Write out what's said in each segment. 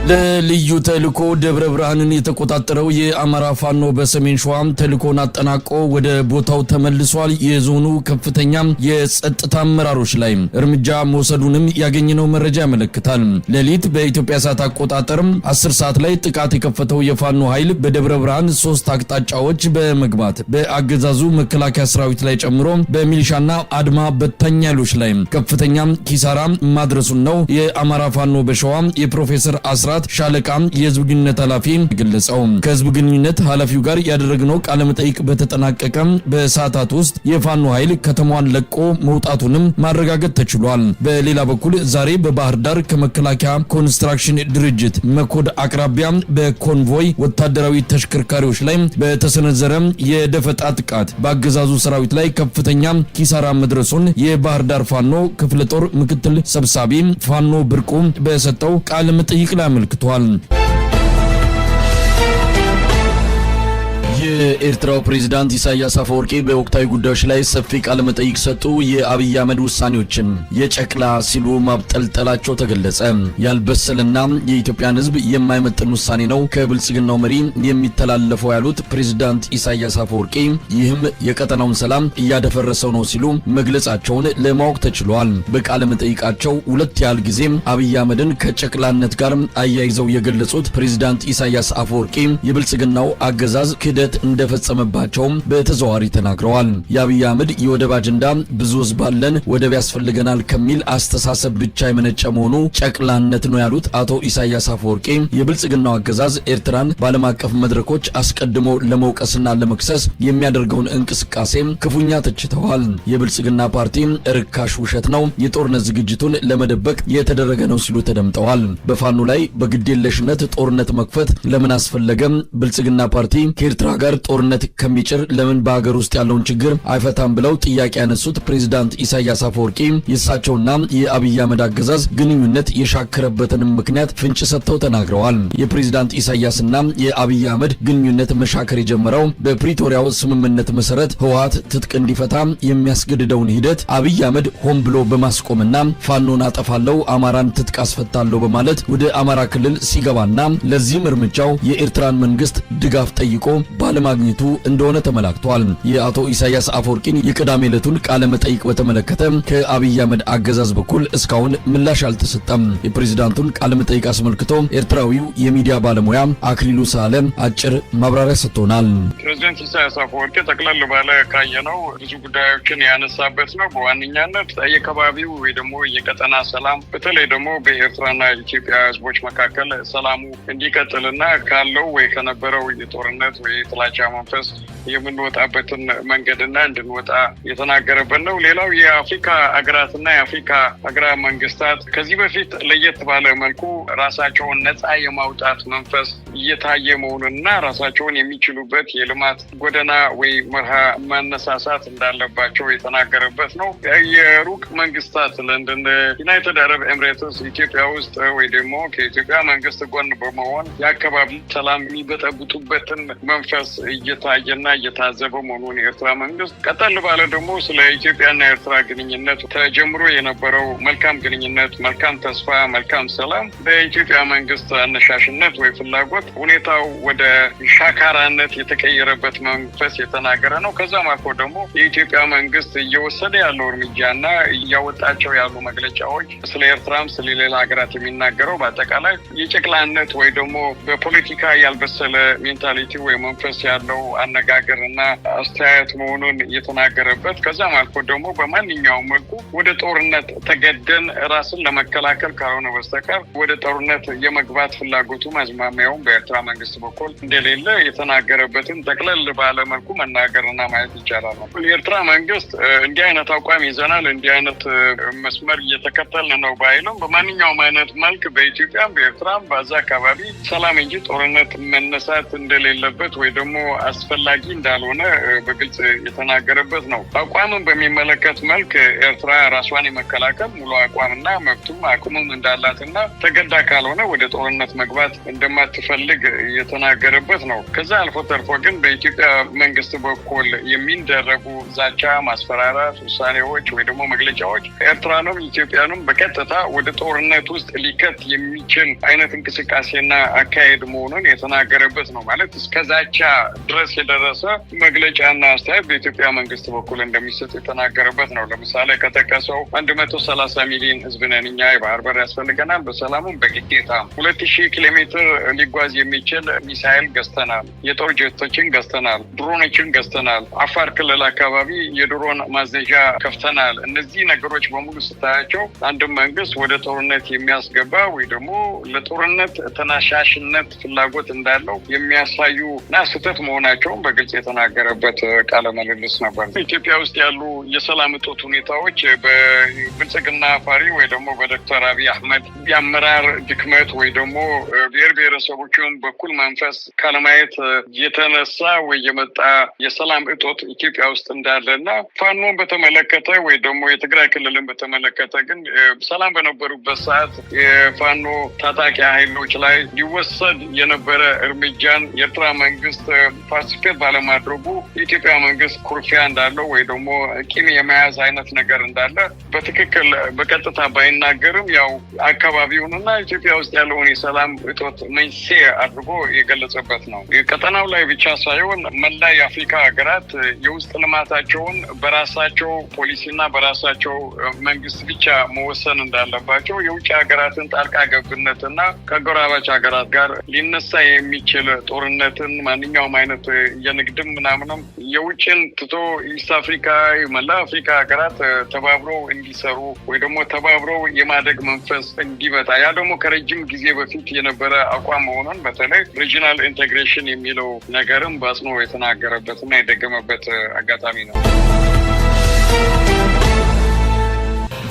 ለልዩ ተልእኮ ደብረ ብርሃንን የተቆጣጠረው የአማራ ፋኖ በሰሜን ሸዋ ተልእኮን አጠናቆ ወደ ቦታው ተመልሷል። የዞኑ ከፍተኛ የጸጥታ አመራሮች ላይ እርምጃ መውሰዱንም ያገኘነው መረጃ ያመለክታል። ሌሊት በኢትዮጵያ ሰዓት አቆጣጠር 10 ሰዓት ላይ ጥቃት የከፈተው የፋኖ ኃይል በደብረ ብርሃን 3 አቅጣጫዎች በመግባት በአገዛዙ መከላከያ ሰራዊት ላይ ጨምሮ በሚሊሻና አድማ በታኝ ኃይሎች ላይ ከፍተኛ ኪሳራ ማድረሱን ነው የአማራ ፋኖ በሸዋ የፕሮፌሰር አስራት ሻለቃ የህዝብ ግንኙነት ኃላፊ ገለጸው። ከህዝብ ግንኙነት ኃላፊው ጋር ያደረግነው ቃለ መጠይቅ በተጠናቀቀ በሰዓታት ውስጥ የፋኖ ኃይል ከተማዋን ለቆ መውጣቱንም ማረጋገጥ ተችሏል። በሌላ በኩል ዛሬ በባህር ዳር ከመከላከያ ኮንስትራክሽን ድርጅት መኮድ አቅራቢያ በኮንቮይ ወታደራዊ ተሽከርካሪዎች ላይ በተሰነዘረ የደፈጣ ጥቃት በአገዛዙ ሰራዊት ላይ ከፍተኛ ኪሳራ መድረሱን የባህር ዳር ፋኖ ክፍለ ጦር ምክትል ሰብሳቢ ፋኖ ብርቁ በሰጠው ቃለ መጠይቅ ላይ አመልክቷል። የኤርትራው ፕሬዝዳንት ኢሳያስ አፈወርቂ በወቅታዊ ጉዳዮች ላይ ሰፊ ቃለ መጠይቅ ሰጡ። የአብይ አህመድ ውሳኔዎችን የጨቅላ ሲሉ ማብጠልጠላቸው ተገለጸ። ያልበሰለና የኢትዮጵያን ሕዝብ የማይመጥን ውሳኔ ነው ከብልጽግናው መሪ የሚተላለፈው ያሉት ፕሬዝዳንት ኢሳያስ አፈወርቂ ይህም የቀጠናውን ሰላም እያደፈረሰው ነው ሲሉ መግለጻቸውን ለማወቅ ተችሏል። በቃለ መጠይቃቸው 2 ያህል ጊዜ አብይ አህመድን ከጨቅላነት ጋር አያይዘው የገለጹት ፕሬዝዳንት ኢሳያስ አፈወርቂ የብልጽግናው አገዛዝ ክህደት እንደፈጸመባቸው በተዘዋዋሪ ተናግረዋል። የአብይ አህመድ የወደብ አጀንዳ ብዙ ህዝብ አለን ወደብ ያስፈልገናል ከሚል አስተሳሰብ ብቻ የመነጨ መሆኑ ጨቅላነት ነው ያሉት አቶ ኢሳያስ አፈወርቂ የብልጽግናው አገዛዝ ኤርትራን በዓለም አቀፍ መድረኮች አስቀድሞ ለመውቀስና ለመክሰስ የሚያደርገውን እንቅስቃሴ ክፉኛ ተችተዋል። የብልጽግና ፓርቲ ርካሽ ውሸት ነው፣ የጦርነት ዝግጅቱን ለመደበቅ የተደረገ ነው ሲሉ ተደምጠዋል። በፋኖ ላይ በግዴለሽነት ጦርነት መክፈት ለምን አስፈለገም? ብልጽግና ፓርቲ ከኤርትራ ጋር ጦርነት ከሚጭር ለምን በሀገር ውስጥ ያለውን ችግር አይፈታም ብለው ጥያቄ ያነሱት ፕሬዝዳንት ኢሳያስ አፈወርቂ የእሳቸውና የአብይ አህመድ አገዛዝ ግንኙነት የሻከረበትንም ምክንያት ፍንጭ ሰጥተው ተናግረዋል። የፕሬዝዳንት ኢሳያስና የአብይ አህመድ ግንኙነት መሻከር የጀመረው በፕሪቶሪያው ስምምነት መሰረት ህወሓት ትጥቅ እንዲፈታ የሚያስገድደውን ሂደት አብይ አህመድ ሆን ብሎ በማስቆምና ፋኖን አጠፋለው አማራን ትጥቅ አስፈታለሁ በማለት ወደ አማራ ክልል ሲገባና ለዚህም እርምጃው የኤርትራን መንግስት ድጋፍ ጠይቆ ባለማግኘቱ እንደሆነ ተመላክቷል። የአቶ ኢሳያስ አፈወርቂን የቅዳሜ ዕለቱን ቃለ መጠይቅ በተመለከተ ከአብይ አህመድ አገዛዝ በኩል እስካሁን ምላሽ አልተሰጠም። የፕሬዝዳንቱን ቃለ መጠይቅ አስመልክቶ ኤርትራዊው የሚዲያ ባለሙያ አክሊሉ ሳለ አጭር ማብራሪያ ሰጥቶናል። ፕሬዝዳንት ኢሳያስ አፈወርቂ ጠቅለል ባለ ካየነው ብዙ ጉዳዮችን ያነሳበት ነው። በዋነኛነት የከባቢው ወይ ደግሞ የቀጠና ሰላም በተለይ ደግሞ በኤርትራና ኢትዮጵያ ህዝቦች መካከል ሰላሙ እንዲቀጥልና ካለው ወይ ከነበረው የጦርነት ወይ የጥላቻ መንፈስ የምንወጣበትን መንገድና እንድንወጣ የተናገረበት ነው። ሌላው የአፍሪካ ሀገራትና የአፍሪካ ሀገራት መንግስታት ከዚህ በፊት ለየት ባለ መልኩ ራሳቸውን ነፃ የማውጣት መንፈስ እየታየ መሆኑንና ራሳቸውን የሚችሉበት የልማት ጎዳና ወይ መርሃ መነሳሳት እንዳለባቸው የተናገረበት ነው። የሩቅ መንግስታት ለንደን፣ ዩናይትድ አረብ ኤምሬትስ ኢትዮጵያ ውስጥ ወይ ደግሞ ከኢትዮጵያ መንግስት ጎን በመሆን የአካባቢ ሰላም የሚበጠብጡበትን መንፈስ እየታየና እየታዘበ መሆኑን የኤርትራ መንግስት ቀጠል ባለ ደግሞ ስለ ኢትዮጵያና ኤርትራ ግንኙነት ተጀምሮ የነበረው መልካም ግንኙነት፣ መልካም ተስፋ፣ መልካም ሰላም በኢትዮጵያ መንግስት አነሳሽነት ወይ ፍላጎት ሁኔታው ወደ ሻካራነት የተቀየረበት መንፈስ የተናገረ ነው። ከዛም አልፎ ደግሞ የኢትዮጵያ መንግስት እየወሰደ ያለው እርምጃና እያወጣቸው ያሉ መግለጫዎች ስለ ኤርትራም ስለ ሌላ ሀገራት የሚናገረው በአጠቃላይ የጨቅላነት ወይ ደግሞ በፖለቲካ ያልበሰለ mentality ወይ መንፈስ ያለው አነጋገርና አስተያየት መሆኑን የተናገረበት ከዛም አልፎ ደግሞ በማንኛውም መልኩ ወደ ጦርነት ተገደን ራስን ለመከላከል ካልሆነ በስተቀር ወደ ጦርነት የመግባት ፍላጎቱ አዝማሚያውም በኤርትራ መንግስት በኩል እንደሌለ የተናገረበትን ጠቅለል ባለ መልኩ መናገርና ማየት ይቻላል። የኤርትራ መንግስት እንዲህ አይነት አቋም ይዘናል፣ እንዲህ አይነት መስመር እየተከተልን ነው ባይልም በማንኛውም አይነት መልክ በኢትዮጵያም በኤርትራም በዛ አካባቢ ሰላም እንጂ ጦርነት መነሳት እንደሌለበት ወይ ደግሞ አስፈላጊ እንዳልሆነ በግልጽ የተናገረበት ነው። አቋምን በሚመለከት መልክ ኤርትራ ራሷን የመከላከል ሙሉ አቋምና መብቱም አቅሙም እንዳላትና ተገዳ ካልሆነ ወደ ጦርነት መግባት እንደማትፈልግ እንደሚፈልግ የተናገረበት ነው። ከዛ አልፎ ተርፎ ግን በኢትዮጵያ መንግስት በኩል የሚደረጉ ዛቻ፣ ማስፈራራት፣ ውሳኔዎች ወይ ደግሞ መግለጫዎች ኤርትራንም ኢትዮጵያንም በቀጥታ ወደ ጦርነት ውስጥ ሊከት የሚችል አይነት እንቅስቃሴና አካሄድ መሆኑን የተናገረበት ነው። ማለት እስከ ዛቻ ድረስ የደረሰ መግለጫና አስተያየት በኢትዮጵያ መንግስት በኩል እንደሚሰጥ የተናገረበት ነው። ለምሳሌ ከጠቀሰው 130 ሚሊዮን ህዝብ ነን እኛ፣ የባህር በር ያስፈልገናል፣ በሰላሙም በግዴታ 2000 ኪሎ ሜትር ሊጓዝ የሚችል ሚሳይል ገዝተናል፣ የጦር ጀቶችን ገዝተናል፣ ድሮኖችን ገዝተናል፣ አፋር ክልል አካባቢ የድሮን ማዘዣ ከፍተናል። እነዚህ ነገሮች በሙሉ ስታያቸው አንድ መንግስት ወደ ጦርነት የሚያስገባ ወይ ደግሞ ለጦርነት ተነሳሽነት ፍላጎት እንዳለው የሚያሳዩ እና ስህተት መሆናቸውን በግልጽ የተናገረበት ቃለ ምልልስ ነበር። ኢትዮጵያ ውስጥ ያሉ የሰላም እጦት ሁኔታዎች በብልጽግና ፓርቲ ወይ ደግሞ በዶክተር አብይ አህመድ የአመራር ድክመት ወይ ደግሞ ብሔር ብሔረሰቦችን በኩል መንፈስ ካለማየት የተነሳ ወይ የመጣ የሰላም እጦት ኢትዮጵያ ውስጥ እንዳለ እና ፋኖን በተመለከተ ወይ ደግሞ የትግራይ ክልልን በተመለከተ ግን ሰላም በነበሩበት ሰዓት የፋኖ ታጣቂ ኃይሎች ላይ ሊወሰድ የነበረ እርምጃን የኤርትራ መንግስት participate ባለማድረጉ የኢትዮጵያ መንግስት ኩርፊያ እንዳለው ወይ ደግሞ ቂም የመያዝ አይነት ነገር እንዳለ በትክክል በቀጥታ ባይናገርም ያው አካባቢውንና ኢትዮጵያ ውስጥ ያለውን የሰላም እጦት መንስኤ አድርጎ የገለጸበት ነው። ቀጠናው ላይ ብቻ ሳይሆን መላ የአፍሪካ ሀገራት የውስጥ ልማታቸውን በራሳቸው ፖሊሲና በራሳቸው መንግስት ብቻ መወሰን እንዳለባቸው፣ የውጭ ሀገራትን ጣልቃ ገብነትና ከጎራባች ሀገራት ጋር ሊነሳ የሚችል ጦርነትን፣ ማንኛውም አይነት የንግድም ምናምንም የውጭን ትቶ East Africa፣ መላ አፍሪካ ሀገራት ተባብረው እንዲሰሩ ወይ ደግሞ ተባብረው የማደግ መንፈስ እንዲመጣ፣ ያ ደግሞ ከረጅም ጊዜ በፊት የነበረ አቋም መሆኑን በተለይ regional integration የሚለው ነገርም በአጽንኦ የተናገረበት እና የደገመበት አጋጣሚ ነው።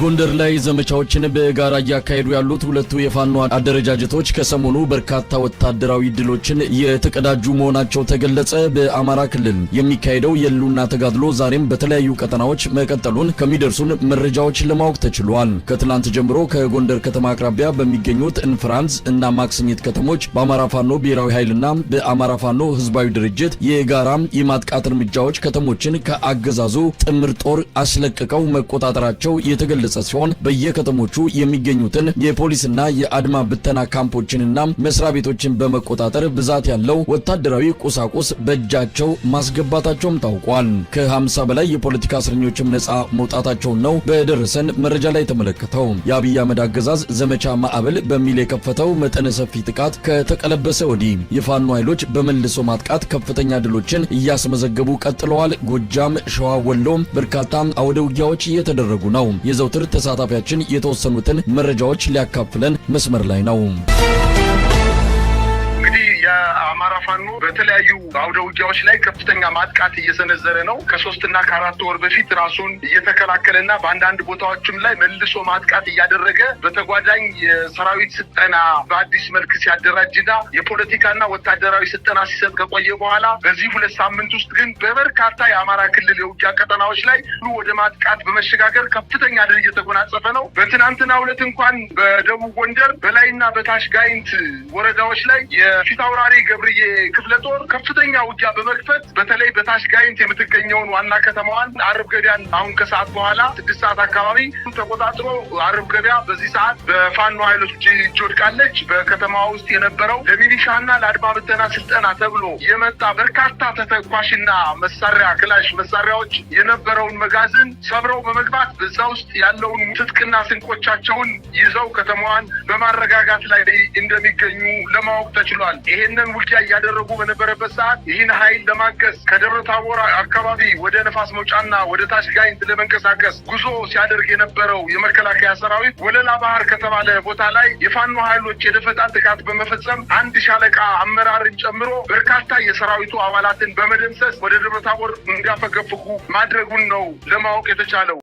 ጎንደር ላይ ዘመቻዎችን በጋራ እያካሄዱ ያሉት ሁለቱ የፋኖ አደረጃጀቶች ከሰሞኑ በርካታ ወታደራዊ ድሎችን የተቀዳጁ መሆናቸው ተገለጸ። በአማራ ክልል የሚካሄደው የህልውና ተጋድሎ ዛሬም በተለያዩ ቀጠናዎች መቀጠሉን ከሚደርሱን መረጃዎች ለማወቅ ተችሏል። ከትላንት ጀምሮ ከጎንደር ከተማ አቅራቢያ በሚገኙት እንፍራንዝ እና ማክሰኝት ከተሞች በአማራ ፋኖ ብሔራዊ ኃይልና በአማራ ፋኖ ህዝባዊ ድርጅት የጋራ የማጥቃት እርምጃዎች ከተሞችን ከአገዛዙ ጥምር ጦር አስለቅቀው መቆጣጠራቸው የተገለጸ ሲሆን፣ በየከተሞቹ የሚገኙትን የፖሊስና የአድማ ብተና ካምፖችንና መስሪያ ቤቶችን በመቆጣጠር ብዛት ያለው ወታደራዊ ቁሳቁስ በእጃቸው ማስገባታቸውም ታውቋል። ከ50 በላይ የፖለቲካ እስረኞችም ነፃ መውጣታቸውን ነው በደረሰን መረጃ ላይ የተመለከተው። የአብይ አህመድ አገዛዝ ዘመቻ ማዕበል በሚል የከፈተው መጠነ ሰፊ ጥቃት ከተቀለበሰ ወዲህ የፋኖ ኃይሎች በመልሶ ማጥቃት ከፍተኛ ድሎችን እያስመዘገቡ ቀጥለዋል። ጎጃም፣ ሸዋ፣ ወሎ በርካታ አውደ ውጊያዎች እየተደረጉ ነው። የዘውትር ተሳታፊያችን የተወሰኑትን መረጃዎች ሊያካፍለን መስመር ላይ ነው። እንግዲህ የአማራ ፋኖ በተለያዩ አውደ ውጊያዎች ላይ ከፍተኛ ማጥቃት እየሰነዘረ ነው። ከ3ና ከ4 ወር በፊት ራሱን እየተከላከለና በአንዳንድ ቦታዎችም ላይ መልሶ ማጥቃት እያደረገ፣ በተጓዳኝ የሰራዊት ስልጠና በአዲስ መልክ ሲያደራጅና የፖለቲካና ወታደራዊ ስልጠና ሲሰጥ ከቆየ በኋላ በዚህ 2 ሳምንት ውስጥ ግን በበርካታ የአማራ ክልል የውጊያ ቀጠናዎች ላይ ወደ ማጥቃት በመሸጋገር ከፍተኛ ድል እየተጎናጸፈ ነው። በትናንትናው ዕለት እንኳን በደቡብ ጎንደር በላይና በታች ጋይንት ወረዳዎች ላይ የፊታውራሪ ገብርዬ ክፍለ ጦር ከፍተኛ ውጊያ በመክፈት በተለይ በታች ጋይንት የምትገኘውን ዋና ከተማዋን አርብ ገበያን አሁን ከሰዓት በኋላ 6 ሰዓት አካባቢ ተቆጣጥሮ አርብ ገበያ በዚህ ሰዓት በፋኖ ኃይሎች እጅ ወድቃለች። በከተማዋ ውስጥ የነበረው ለሚሊሻና ለአድማ ብተና ስልጠና ተብሎ የመጣ በርካታ ተተኳሽና መሳሪያ፣ ክላሽ መሳሪያዎች የነበረውን መጋዘን ሰብረው በመግባት በዛ ውስጥ ያለውን ትጥቅና ስንቆቻቸውን ይዘው ከተማዋን በማረጋጋት ላይ እንደሚገኙ ለማወቅ ተችሏል። ይሄንን ውጊያ እያደረጉ በነበረበት ሰዓት ይህን ኃይል ለማገዝ ከደብረ ታቦር አካባቢ ወደ ነፋስ መውጫና ወደ ታች ጋይንት ለመንቀሳቀስ ጉዞ ሲያደርግ የነበረው የመከላከያ ሰራዊት ወለላ ባህር ከተባለ ቦታ ላይ የፋኖ ኃይሎች የደፈጣ ጥቃት በመፈጸም አንድ ሻለቃ አመራርን ጨምሮ በርካታ የሰራዊቱ አባላትን በመደምሰስ ወደ ደብረ ታቦር እንዲያፈገፍጉ ማድረጉን ነው ለማወቅ የተቻለው።